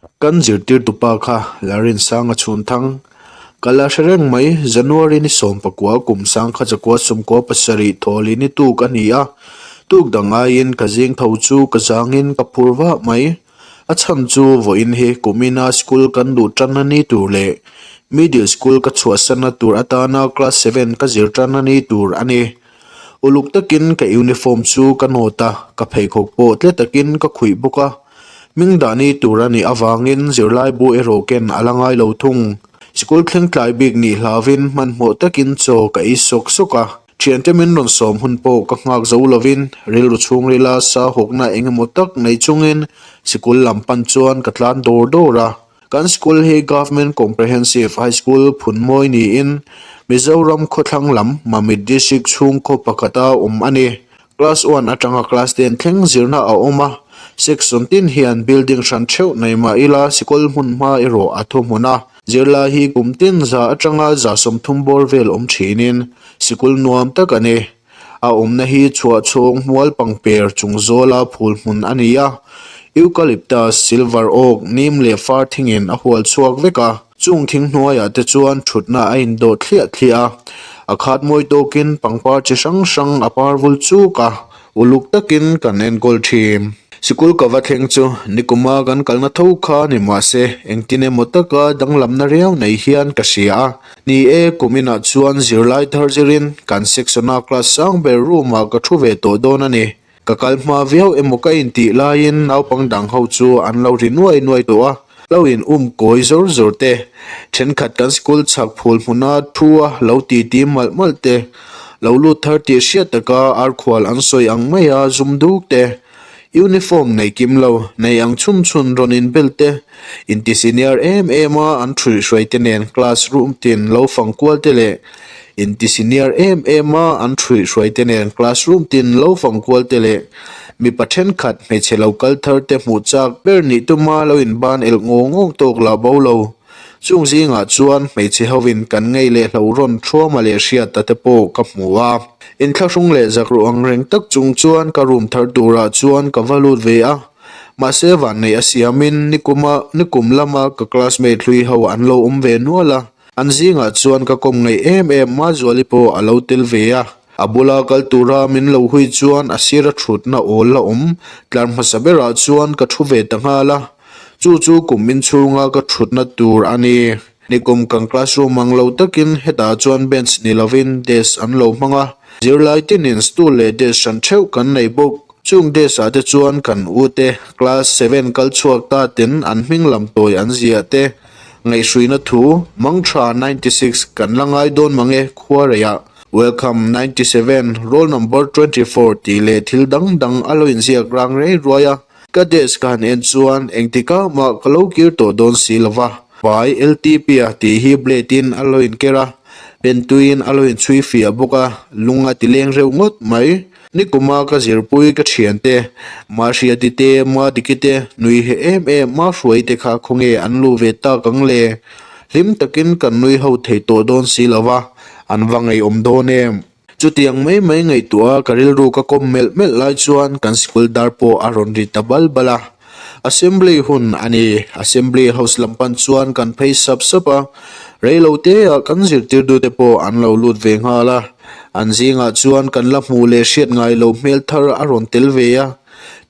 Kan zirtirtupa kha Larinsanga chhunthang ka la hre reng mai. January ni 19 kum sangkha chakua 97 thawli ni tuk a ni a, tuk dang aiin ka zing tho chu ka zangin ka phur vah mai. A chhan chu vawiin hi kumina school kan luh tanna ni tur leh middle school ka chhuahsanna tur atana class seven ka zir tanna ni tur a ni. Uluk takin ka uniform chu ka nawt a, ka pheikhawk pawh tle takin ka khuih bawk a. Hming dahni tur a nih avangin zirlaibu erawh ken a la ngai lo thung. Sikul thleng tlai bik nih hlauvin hmanhmawh takin chaw ka ei sawk sawk a. Thiante min rawn sawm hun pawh ka nghak zo lovin rilru chhungrila sa hawkna eng emaw tak nei chungin sikul lam pan chuan ka tlan dawr dawr a. Kan school hi Government Comprehensive High School Phunmawi niin Mizoram khawthlang lam Mamit District chhung khaw pakhata awm a ni. Class one atanga class ten thleng zirna a awm a, section tin hian building hran theuh nei mah ila sikul hmun hma erawh a thu hmun a. Zirlai hi kum tin za atanga 130 bawr vel awm thinin sikul nuam tak a ni. A awmna hi chhuahchhawng hmual pangper chung zawla phul hmun a ni a, eucalyptus, silver oak, neem leh far thingin a hual chhuak vek a, chung thing hnuaiah te chuan thutna a indawh thliah thliah a, a khat mawi tawkin pangpar chi hrang hrang a par vul chuk a, uluk takin kan enkawl thin. Sikul ka va thleng chu nikuma kan kalna tho kha ni mahse engtin emaw taka danglamna riau nei hian ka hria a. Ni e, kum inah chuan zirlai thar zirin kan section-a class sang ber room-ah ka thu ve tawh dawn a ni. Ka kal hma viau emaw ka intih laiin naupang dang ho chu an lo ri nuai nuai tawh a, lo in um kawi zawr zawr te, thenkhat kan school chhak phul hmuna thu a lo titi malh malh te, lo lut thar tih hriat taka arkhual an sawi ang maia zum duk te, Uniform nei kim lo, nei ang chhun chhun rawn inbel te, inti senior em em a an thuihhruai te nen class room tin lo fang kual te leh inti senior em em a an thuihhruai te nen class room tin lo fang kual te leh mipa thenkhat hmeichhe lo kal thar te hmuh chak ber nih tuma lo inban elh ngawng ngawng tawk lah bo lo. Chung zingah chuan hmeichhe hovin kan ngei leh hlo rawn thuama leh hriata te pawh ka hmu a. Inthlahrung leh zakruh ang reng tak chung chuan ka room thar turah chuan ka va lut ve a. Mahse vanneih a siamin nikuma nikum lama ka classmate hlui ho an lo awm ve nual a. An zingah chuan ka kawm ngeih em em Mazuali pawh a lo tel ve a. A bula kal tura min lo hui chuan a sira thutna awl la awm tlar hmasa berah chuan ka thu ve ta nghal a. Chu chu kum inchhunga ka thutna tur a ni. Nikum kan classroom ang lo takin hetah chuan bench ni lovin desk an lo hmang a. Zirlai tinin stool leh desk hran theuh kan nei bawk. Chung desk ah te chuan kan u te class seven kal chhuak ta ten an hming lam tawi an ziah te ngaihhruina thu Mangtha 96 kan la ngai dawn mange khuareiah Welcome 97 roll number 24 tih leh thil dang dang a lo inziak rang rei ruai a. Ka desk ka han en chuan engtikah mah ka lo kir tawh dawn si lo va, Pai LTP a tih hi blade in a lo inker a, pen tuiin a lo inchhui fiah bawk a, lung a ti leng reuh ngawt mai. Nikuma ka zirpui ka thiante, Mahriati te, Madiki te, nui he em em Mahruai te kha khawnge an luh ve tak ang le? Hlim takin kan nui ho thei tawh dawn si lo va, an va ngeiawm dawn em? Chutiang mai mai ngaihtuah a ka rilru ka kawm melh melh lai chuan kan sikul dar pawh a rawn ri ta bal bal a. Assembly hun a ni. Assembly house lam pan chuan kan phei sap sap a. Rei lo te ah kan zirtirtute pawh an lo lut ve nghal a. An zingah chuan kan la hmuh leh hriat ngai lo hmel thar a rawn tel ve a.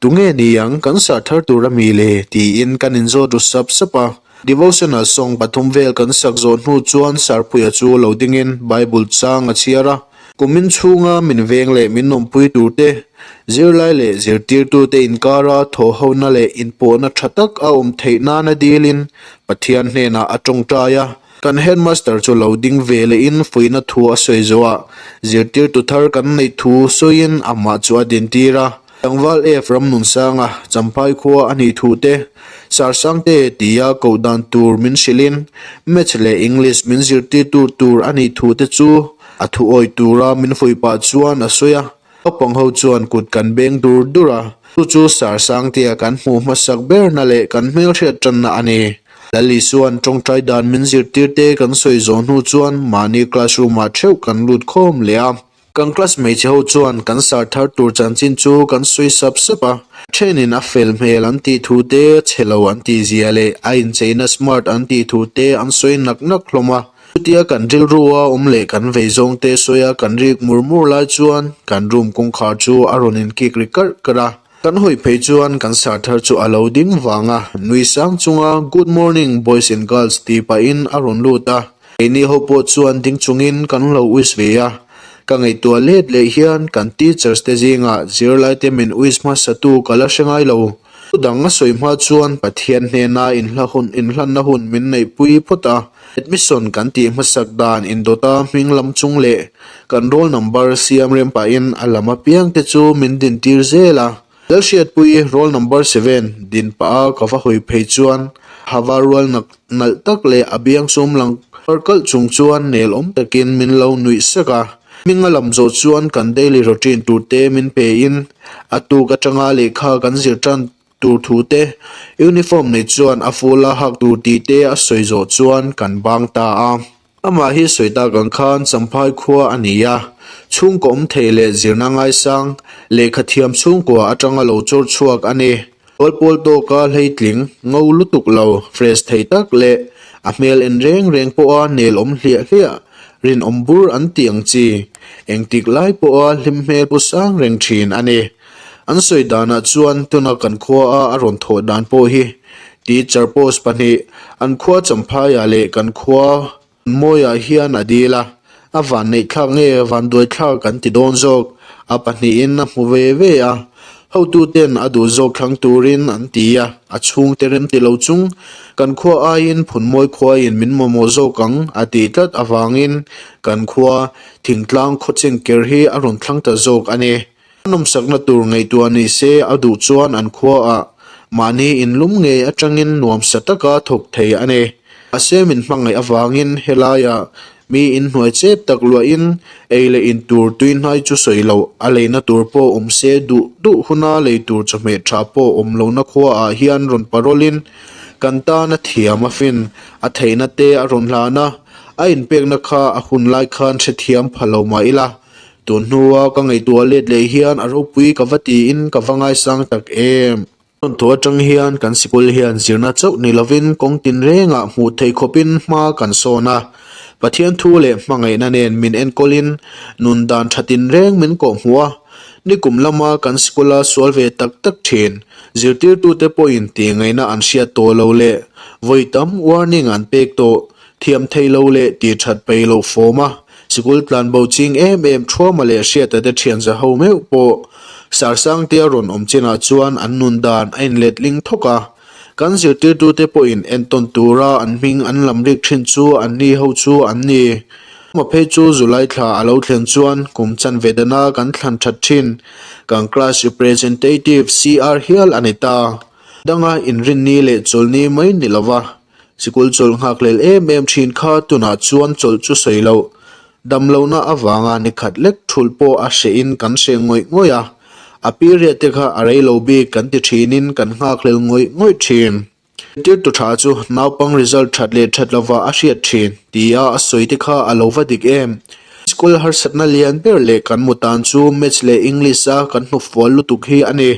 Tunge ni ang kan sah thar tur a mi le? tiin kan inzawt ru sap sap a. Devotional song pathum vel kan sak zawh hnu chuan Sarpuia chu lo dingin Bible chang a chhiar a. Kumin chhunga min veng leh min awmpui turte, zirlai leh zirtirtute inkara thawhhona leh inpawhna tha tak a awm theih nana dilin Pathian hnenah a tawngtai a. Kan headmaster chu lo ding ve lehin fuihna thu a sawi zawhah zirtirtu thar kan neih thu sawiin amah chu a dintir a. Tlangval F Ramnunsanga Champhai khua a nih thu te, Sarsangte tia koh dan tur min hrilhin Maths leh English min zirtirtu tur a nih thu te chu a thu awih tura min fuih pah chuan a sawi a. Naupang ho chuan kut kan beng dur dur a, chu chu Sarsangtea kan hmuh hmasak berna leh kan hmelhriat tanna a ni. Lali chuan tawngtai dan min zirtirte kan sawi zawh hnu chuan mahni classroom ah theuh kan lut khawm leh a. Kan class hmeichhe ho chuan kan sar thar tur chanchin chu kan sawi sap sap a, thenin a fel hmel an tih thu te, chhe lo an tih zia leh a incheina smart an tih thu te an sawi nak nak hlawm a. Chutia kan rilrua awm leh kan vei zawng te sawia kan rik mur mur lai chuan kan room kawngkhar chu a rawn inkik ri karh karh a. Kan hawi phei chuan kan sar thar chu a lo ding vang a, nui sang chunga Good morning boys and girls tih pahin a rawn lut a. Keini ho pawh chuan ding chungin kan lo wish ve a, ka ngaihtuah let leh hian kan teachers te zingah zirlai te min wish hmasa tu ka la hre ngai lo. Thu dang a sawi hma chuan Pathian hnena inhla hun inhlanna hun min neihpui phawt a, admission kan tih hmasak dan indawta hming lam chung leh kan roll number siam rem pahin a lam apiang te chu min dintir zel a. Lalhriatpui roll number seven din pah a ka va hawi phei chuan hava rual nak nalh tak leh a biang sum lang kar kalh chung chuan nel awm takin min lo nuih sek a. Hming a lam zawh chuan kan daily routine tur te min pe in a tuk atanga lehkha kan zir tan tur thu te uniform nei chuan a full a hak tur tih te a sawi zawh chuan kan bang ta a. Amah hi sawi tak ang khan Champhai khua a ni a, chhungkaw awm thei leh zirna ngaisang, lehkha thiam chhungkua atanga lo chawr chhuak a ni. Tualpawl tawka hleitling, ngo lutuk lo, fresh thei tak leh a hmel en reng reng pawha nel awm hliah hliah, rinawm bur an tih ang chi, engtik lai pawha hlim hmel pu sang reng thin a ni. An sawi danah chuan tuna kan khuaa a rawn thawh dan pawh hi teacher post pahnih an khua Champhaiah leh kan khua Mawiah hian a dil a, a vanneih thlak nge vanduai thlak kan ti dawn zawk, a pahnihin a hmu ve ve a, hotuten a duh zawk thlang turin an ti a, a chhungte rem ti lo chung kan khua aiin Phunmawi khuain min mamawh zawk ang a tih tlat avangin kan khua thingtlang khawcheng ker hi a rawn thlang ta zawk a ni. A nawmsakna tur ngaihtuah ni se a duh chuan an khuaah mahni inlum ngei atangin nuamsa taka thawk thei a ni. Mahse min hmangaih avangin helaiah mi inhnuai chep tak luahin ei leh in tur tuihnai chu sawi loh a leina tur pawh awm se duh duh huna lei tur chawhmeh tha pawh awm lohna khuaah hian rawn parolin kan tan a thiam a fin a theihna te a rawn hlan a, a inpekna kha a hun lai khan hrethiam pha lo mah ila. Tun hnua ka ngaihtuah let leh hian a ropui ka va tiin ka va ngaisang tak em. Thawnthu atang hian kan sikul hian zirna chauh ni lovin kawng tinrengah hmuh theih khawpin hma kan sawn a. Pathian thu leh hmangaihna nen min enkawlin nun dan tha tinreng min kawhhmuh a. Nikum lama kan sikula sual ve tak tak thin zirtirtute pawhin tihngaihna an hriat tawh lo leh vawi tam warning an pek tawh Thiam thei lo leh ti that peih loh fawm a, sikul tlan bo ching em em Thuama leh Hriata te thian za ho meuh pawh Sarsangtea rawn awm chinah chuan an nun dan a inletling thawk a. Kan zirtirtute pawhin entawn tura an hming an lam rik thin chu an ni ho chu an ni. Thuama phei chu July thla a lo thlen chuan kum chanve dana kan thlan that thin kan class representative CR hial a ni ta. Danga inrinni leh chawlhni mai ni lova. Sikul chawlh nghak lel em em thin kha tunah chuan chawlh chu sawi loh. Damlohna avanga ni khat lek thulh pawh a hrehin kan hreh ngawih ngawih a, a period te kha a rei lo bik kan ti thinin kan nghak hlel ngawih ngawih thin. Tirtu tha chu naupang result that leh that lova a hriat thin tia a sawi te kha a lo va dik em. School harsatna lian ber leh kan mutan chu Maths leh English a kan hnufual lutuk hi a ni.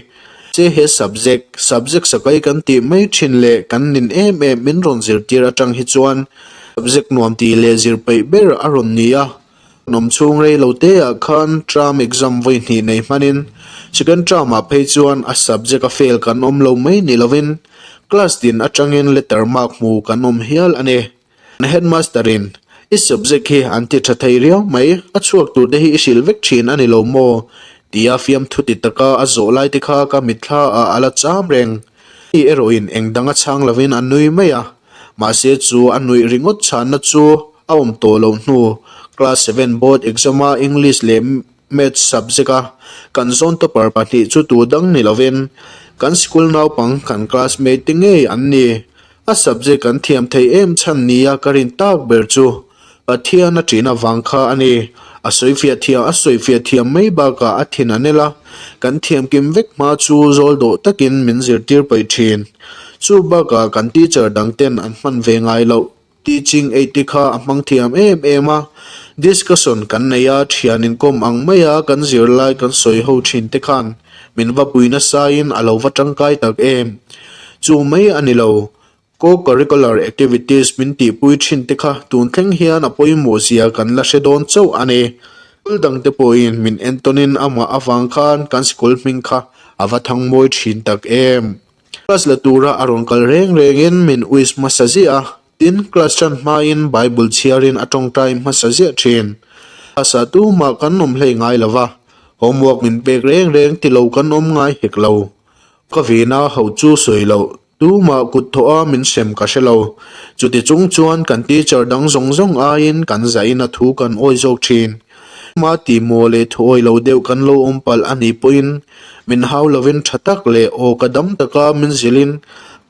Che he subject, subject sakai kan tih mai thin leh kan nin em em min rawn zirtir atang hi chuan subject nuam tih leh zir peih ber a rawn ni a. Nawm chhung rei lo te ah khan term exam vawi hnih nei hmanin second term ah phei chuan a subject a fail kan awm lo mai ni lovin class tin atangin letter mark hmu kan awm hial a ni. An headmaster in, I subject hi an ti tha thei riau mai, a chhuak tur te hi i hrilh vek thin a ni lo maw? tia fiamthu ti taka a zawh lai te kha ka mitthla ah a la cham reng. Mi erawh in eng dang a chhang lovin a nui mai a, mahse chu a nuih ringawt chhanna chu a awm tawh loh hnu class seven board exam a English leh Maths subject a kan zawn topper pahnih chu tu dang ni lovin kan sikul naupang kan classmate te ngei an ni. A subject kan thiam thei em chhan nia ka rin tak ber chu Pathian a ṭin avang kha a ni. A sawifiah thiam a sawifiah thiam mai bakah a thin a nel a, kan thiam kim vek hma chu zawl dawh takin min zirtir paih ṭhin. Chu bakah kan teacher dang ten an hman ve ngai loh. Teaching aid te kha a hmang thiam em em a. Discussion kan nei a, thian inkawm ang maia kan zirlai kan sawi ho thin te khan min va pui nasain a lo va tangkai tak em. Chu mai a ni lo, Co-curricular activities min tihpui thin te kha tun thleng hian a pawimawh zia kan la hre dawn chauh a ni. School dang te pawhin min entawnin amah avang khan kan school hming kha a va thang mawi thin tak em. Class la tura a rawn kal reng rengin min wish hmasa ziah a, tin class tan hmain Bible chhiarin a tawngtai hmasa ziah thin. Class ah tumah kan awm hlei ngai lova, homework min pek reng reng tilo kan awm ngai hek lo. Ka vena ho chu sawi loh Tumah kut thawh a min hrem ka hre lo. Chuti chung chuan kan teacher dang zawng zawng aiin kan zahin a thu kan awi zawk thin. Tumah tihmaw leh thu awi lo deuh kan lo awm palh a nih pawhin min hau lovin tha tak leh aw ka dam taka min zilhin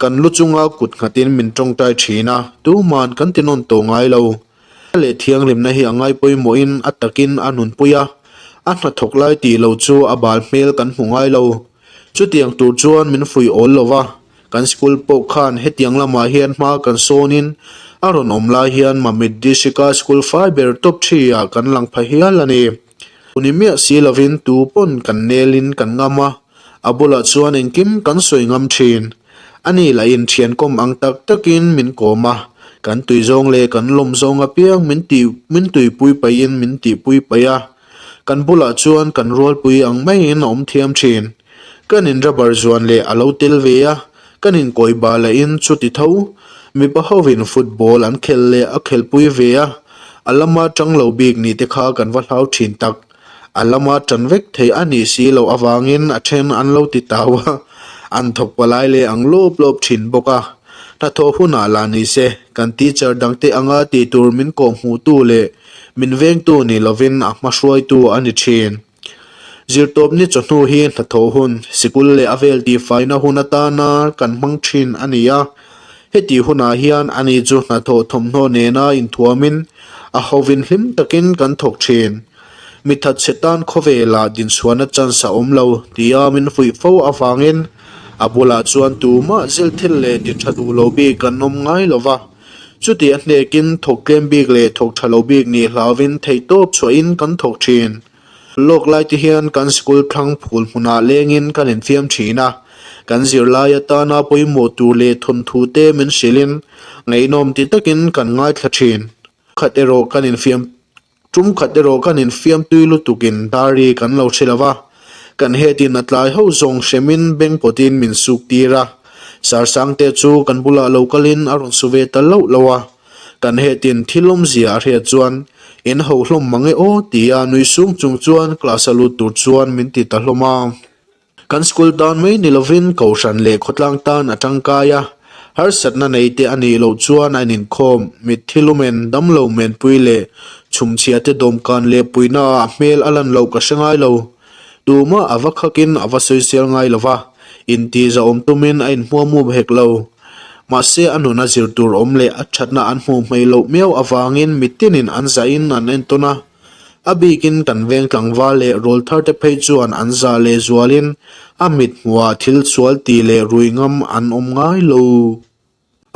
kan lu chunga kut nghatin min tawngtai thin a, tuma'n kan ti nawn tawh ngai lo. A leh thianghlimna hi a ngai pawimawhin a takin a nunpui a, a hnathawk lai tih lo chu a bal hmel kan hmu ngai lo. Chutiang tur chuan min fuih awl lo va, kan school pawh khan hetiang lamah hian hma kan sawnin a rawn awm lai hian Mamit District-a school fai ber top three-ah kan lang pha hial a ni. Ni miah si lovin tu pawn kan nelin kan ngam a, a bulah chuan engkim kan sawi ngam thin. Ani lahin thiankawm ang tak takin min kawm a, kan tuizawng leh kan lawm zawng apiang min tih min tuipui paihin min tihpui paih a. Kan bulah chuan kan rualpui ang maiin a awm thiam thin. Kan in rubber zuan leh a lo tel ve a, kan in kawi bah lahin chuti tho. Mipa hovin football an khel leh a khelpui ve a, a lama tang lo bik nih te kha kan va hlau thin tak. A lama tan vek theih a nih si loh avangin a then an lo ti tau a, an thawk palai leh ang lawp lawp thin bawk a. Hnathawh hunah lah ni se, kan teacher dangte anga tih tur min kawhhmuhtu leh Min vengtu ni lovin a hmahruaitu a ni thin. Zirtawpni chawhnu hi hnathawh hun, sikul leh a vel tihfaina hun atana kan hmang thin a ni a. Heti hunah hian ani chu hnathawh thawmhnaw nena inthuamin a hovin hlim takin kan thawk thin. Mi thatchhe tan khawvelah dinchhuahna chance a awm lo tia min fuih fo avangin a bulah chuan tumah zil thil leh ti tha duh lo bik kan awm ngai lo va. Chuti a hnekin thawk tlem bik leh thawk tha lo bik nih hlauvin theihtawp chhuahin kan thawk thin. Lawk lai te hian kan sikul thlang phul hmunah lengin kan infiam thin a, kan zirlai atana pawimawh tur leh thawnthu te min hrilhin ngaihnawm ti takin kan ngaithla thin. Khat erawh kan infiam Tum khat erawh kan infiam tui lutukin diary kan lo hre lo va, kan head-in a tlai ho zawng hremin beng pawtin min suk tir a. Sir Sangte chu kan bulah lo kalin a rawn su ve ta loh loh a. Kan head-in thil awmzia a hriat chuan, In ho hlawm mang e aw tia nui sung chung chuan class a lut tur chuan min ti ta hlawm a. Kan school tan mai ni lovin Kohhran leh khawtlang tan a tangkai a, harsatna nei te a nih loh chuan a ininkhawm, mitthi lumen, damlo menpui leh chhumchhia te dawmkan leh puihna ah a hmel a lan loh ka hre ngai lo. Tumah a va khakin a va sawisel ngai lo va, intihzahawm tumin a inhmuamum hek lo. Mahse a nuna zir tur awm leh a thatna an hmuh hmei loh miau avangin mitinin an zahin an entawn a. A bikin kan veng tlangval leh rawl thar te phei chuan an zah leh zualin a mit hmuhah thil sual tih leh rui ngam an awm ngai lo.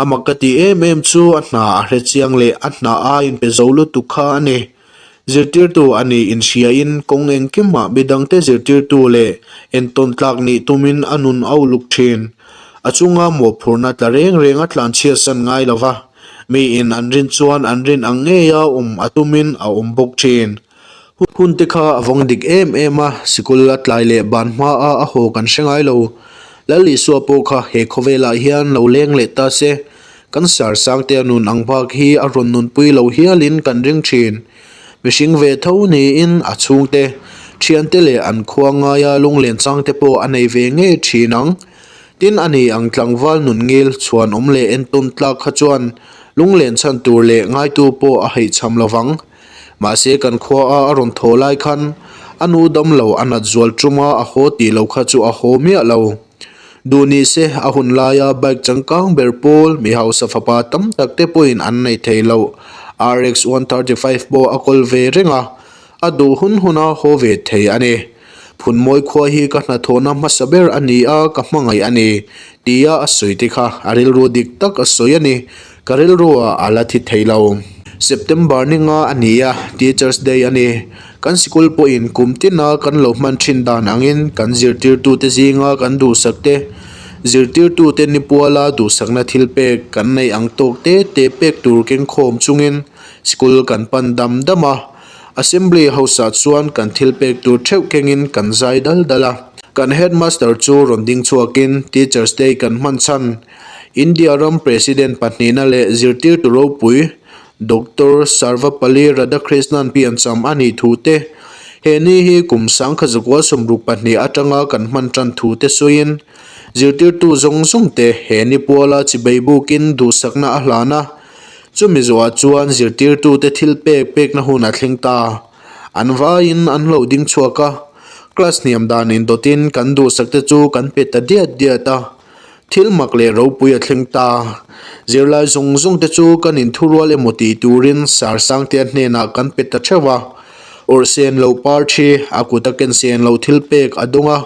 A mak ka tih em em chu a hna a hre chiang leh a hna a inpe zo lutuk kha a ni. Zirtirtu a nih inhriain kawng engkimah midangte zirtirtu leh entawn tlak nih tumin a nun a uluk thin. A chunga mawhphurhna tla reng reng a tlanchhiatsan ngai lo va. Miin an rin chuan an rin ang ngeia awm a tumin a awm bawk thin. Hun te kha a vawng dik em em a, sikul a tlai leh ban hmaa a haw kan hre ngai lo. Lal Isua pawh kha he khawvelah hian lo leng leh ta se, kan sar sangtea nun ang bak hi a rawn nunpui lo hialin kan ring thin. Mihring ve tho niin a chhungte, thiante leh an khua ngaia lunglen changte pawh a nei ve ngei thin ang. Tin, a ni ang tlangval nun ngil chhuan awm leh entawn tlak kha chuan lunglen chhan tur leh ngaitu pawh a haihchham lo vang. Mahse, kan khua a a rawn thaw lai khan a nu dam lo a nat zual tuma a haw tih lo kha chu a haw miah lo. Duh ni se, a hun laia bike changkang ber pawl mi hausa fapa tam tak te pawhin an nei thei lo. RX 135 pawh a kawl ve reng a, A duh hun huna haw ve thei a ni. Phunmawi khua hi ka hnathawhna hmasa ber a ni a, ka hmangaih a ni, tia a sawi te kha a rilru dik tak a sawi a ni. Ka rilruah a la thi thei lo. September ni nga a ni a, Teachers Day a ni. Kan sikul pawhin kum tina kan lo hman thin dan angin kan zirtirtute zinga kan duhsak te, zirtirtute ni puala duhsakna thil pek kan neih ang tawk te te pek tur keng khawm chungin sikul kan pan dam dam a. Assembly House ah chuan kan thil pek tur theuh kengin kan zai dal dal a. Kan Headmaster chu rawn ding chhuakin Teachers Day kan hman chhan India ram President pahnihna leh zirtirtu ropui Doctor Sarvepalli Radhakrishnan piancham a nih thu te, he ni hi kum sangkha zakua 62 atanga kan hman tan thu te sawiin zirtirtu zawng zawng te he ni puala chibei bukin duhsakna a hlan a, chumi zawhah chuan zirtirtute thil pek pekna hun a thleng ta. An vaiin an lo ding chhuak a, class hniam dan indawtin kan duhsakte chu kan pe ta diat diat a. Thil mak leh ropui a thleng ta. Zirlai zawng zawng te chu kan inthurual emaw tih turin Sir Sangtea hnenah kan pe ta theuh a. Awrh sen loh par thi, a kut a ken sen loh thil pek a dawng a.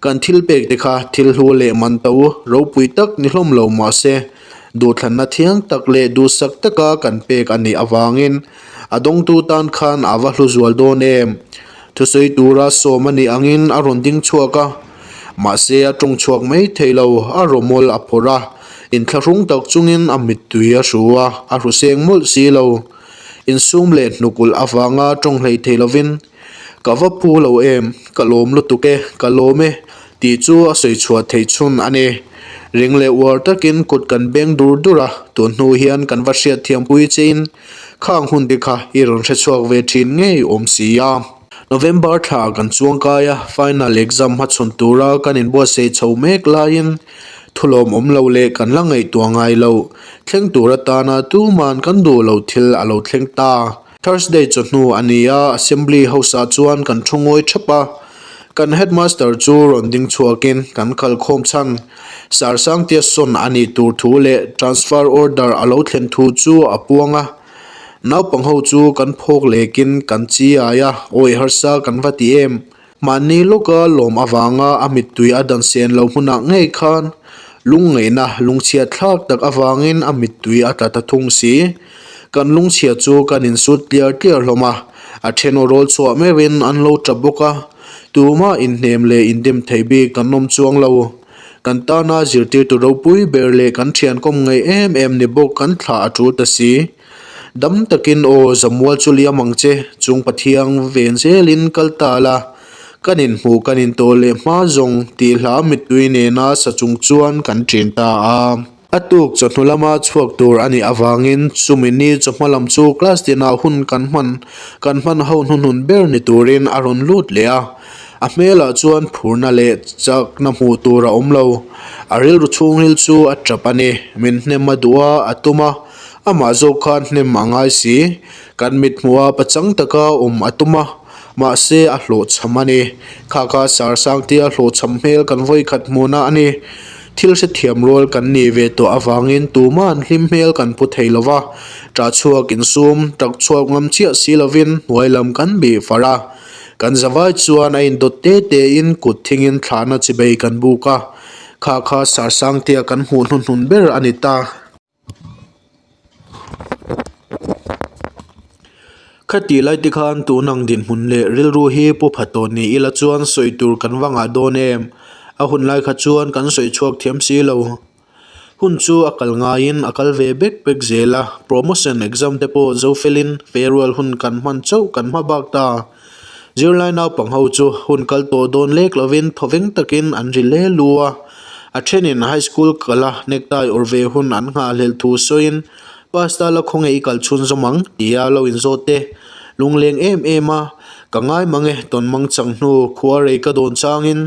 Kan thil pek te kha thil hlu leh man to ropui tak ni hlawm lo mah se, duhthlanna thiang tak leh duhsak taka kan pek a nih avangin a dawngtu tan khan a va hlu zual dawn em. Thusawi tura sawm a nih angin a rawn ding chhuak a. Mahse a tawng chhuak mai thei lo, a rawmawl a phawrh a, inthlahrung tak chungin a mittui a hru a, a hru seng mawlh si lo. Insum leh hnukulh avanga tawng hlei thei lovin, Ka va pu lo em, ka lawm lutuk e, ka lawm e, tih chu a sawi chhuah theih chhun a ni. Ring leh uar takin kut kan beng dur dur a, tun hnu hian kan va hriatthiampui chein khang hun te kha i rawn hre chhuak ve thin ngei awm si a. November thla kan chuang kai a, final exam hmachhawn tura kan inbuatsaih chho mek laiin thulawm awm lo leh kan la ngaihtuah ngai lo thleng tur atana tuman kan duh lo thil a lo thleng ta. Thursday chawhnu a ni a, assembly house ah chuan kan thu ngawi thap a, kan headmaster chu rawn ding chhuakin kan kalkhawm chhan Sir Sangtia sawn a nih tur thu leh transfer order a lo thlen thu chu a puang a. Naupang ho chu kan phawk lekin kan chi ai a, awi harsa kan va ti em? Mahni lawka lawm avanga a mittui a dan sen lo hmunah ngei khan lungngaihna lungchhia thlak tak avangin a mittui a tla ta thung si. Kan lungchhia chu kan insut tliar tliar hlawm a, a then aw rawl chhuah meuhin an lo tap bawk a, tumah inhnem leh indem thei bik kan awm chuang lo. Kan tana zirtirtu ropui ber leh kan thian kawm ngaih em em ni bawk kan thlah a tul ta si. Dam takin aw Zamual chu liam ang che, chung Pathiang ven zelin kal ta la, kan inhmuh kan intawh leh hma zawng tih hla mittui nena sa chung chuan kan ṭin ta a. A tuk chawhnu lama chhuak tur a nih avangin chumi ni chawhma lam chu class tinah hun kan hman kan hman ho hnuhnun ber ni turin a rawn lut leh a. A hmelah chuan phurna leh chakna hmuh tur a awm lo. A rilru chhungril chu a tap a ni. Min hnem a duh a, a tum a. Amah zawk khan hnem a ngai si. Kan mithmuha pachang taka awm a tum a. Mahse a hlawhchham a ni. Kha kha Sarsangtia hlawhchham hmel kan vawikhat hmuhna a ni. Thil hrethiam rual kan nih ve tawh avangin tumah an hlim hmel kan pu thei lo va. Ṭah chhuak insum, ṭak chhuak ngam chiah si lovin hnuai lam kan bih far a. Kan zavai chuan a indawt te tein kut thingin thlahna chibei kan buk a. Kha kha Sarsangtia kan hmuh hnuhnun ber a ni ta. Khatih lai te khan tun ang dinhmun leh rilru hi pu pha tawh ni ila chuan sawi tur kan va ngah dawn em? A hun lai kha chuan kan sawi chhuak thiam si lo. Hun chu a kal ngaiin a kal ve bek bek zel a, promotion exam te pawh zo felin farewell hun kan hman chauh kan hma bak ta. Zirlai naupang ho chu hun kal tawh dawn lek lovin thawveng takin an ri le lu a. A thenin high school kala necktie awrh ve hun an nghahhlelh thu sawiin Pastor la khawnge i kal chhun zawm ang tia lo inzawt te lungleng em em a, ka ngai mang e tawn mang chang hnu khua rei ka dawn changin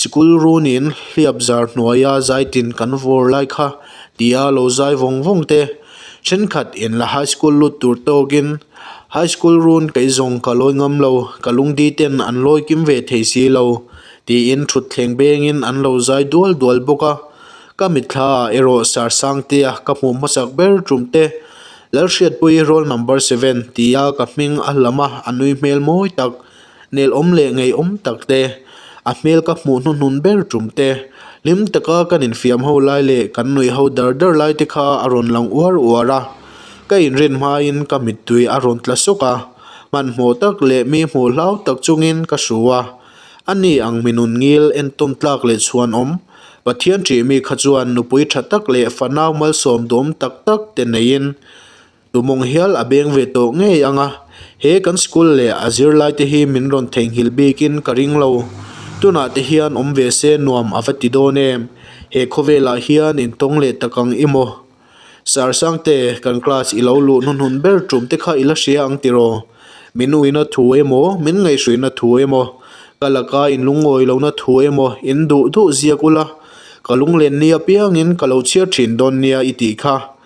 sikul runin hliap zar hnuaia zaitin kan vawr lai kha tia lo zai vawng vawng te Thenkhat in la high school lut tur tawkin high school run kei zawng ka lawi ngam lo, ka lungdi ten an lawi kim ve thei si lo tiin thutthleng bengin an lo zai dual dual bawk a. Ka mitthla ah erawh Sir Sangtea ka hmuh hmasak ber tum te, Lalhriatpuii roll number seven tia ka hming a hlam a, a nui hmel mawi tak, Nelawm leh ngeiawm tak te, a hmel ka hmuh hnuhnun ber tum te, hlim taka kan infiam ho lai leh kan nuih ho dar dar lai te kha a rawn lang uar uar a. Ka inrin hmain ka mittui a rawn tla sawk a, hmanhmawh tak leh mi hmuh hlau tak chungin ka hru a. A ni ang mi nun ngil entawn tlak leh chhuanawm, Pathian ṭih mi kha chuan nupui ṭha tak leh fanau malsawm dawm tak tak te neiin Tumawng hial a beng ve tawh ngei ang a, he kan school leh a zirlai te hi min rawn theihnghilh bikin ka ring lo. Tunah te hian awm ve se nuam a va ti dawn em? He khawvelah hian intawng leh tak ang i maw? Sir Sangte, kan class i lo luh hnuhnun ber tum te kha i la hria ang tiraw? Min uina thu emaw, min ngaihhruihna thu emaw, ka laka inlungawi lohna thu emaw in duh duh ziak ula, ka lunglen ni apiangin ka lo chhiar thin dawn nia i tih kha.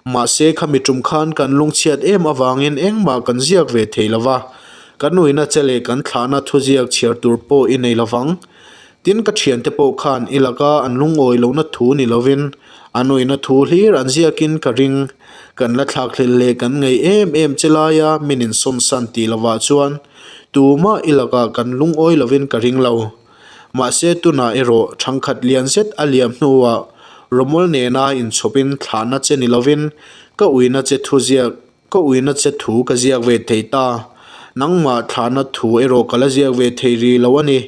Mahse khami tum khan kan lungchhiat em avangin engmah kan ziak ve thei lo va, kan uina che leh kan thlahna thuziak chhiar tur pawh i nei lo vang. Tin ka thiante pawh khan i laka an lungawi lohna thu ni lovin an uina thu hlir an ziakin ka ring. Kan la thlakhlel leh kan ngei em em che laia min insawmsan tih lovah chuan tumah i lakah kan lungawi lovin ka ring lo. Mahse tunah erawh thangkhat lian zet a liam hnuah Romol nena inchhawpin thlahna che ni lovin ka uina che thu ziak ka uina che thu ka ziak ve thei ta. Nangmah thlahna thu erawh ka la ziak ve thei rih lo a ni.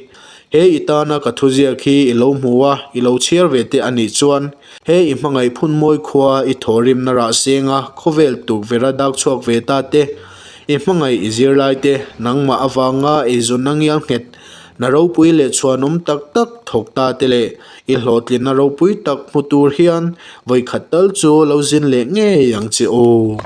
He i tana ka thu ziak hi i lo hmu a, i lo chhiar ve te a nih chuan he i hmangaih phun mawi khua i thawhrimna rah senga khawvel tukverh a dak chhuak ve ta te, i hmangaih i zirlai te, nangmah avanga eizawnna ngial nghet Na ropui leh chhuanawm tak tak thawk ta te leh i hlawhtlinna ropui tak hmu tur hian vawikhat tal chu lo zin leh ngei ang che aw.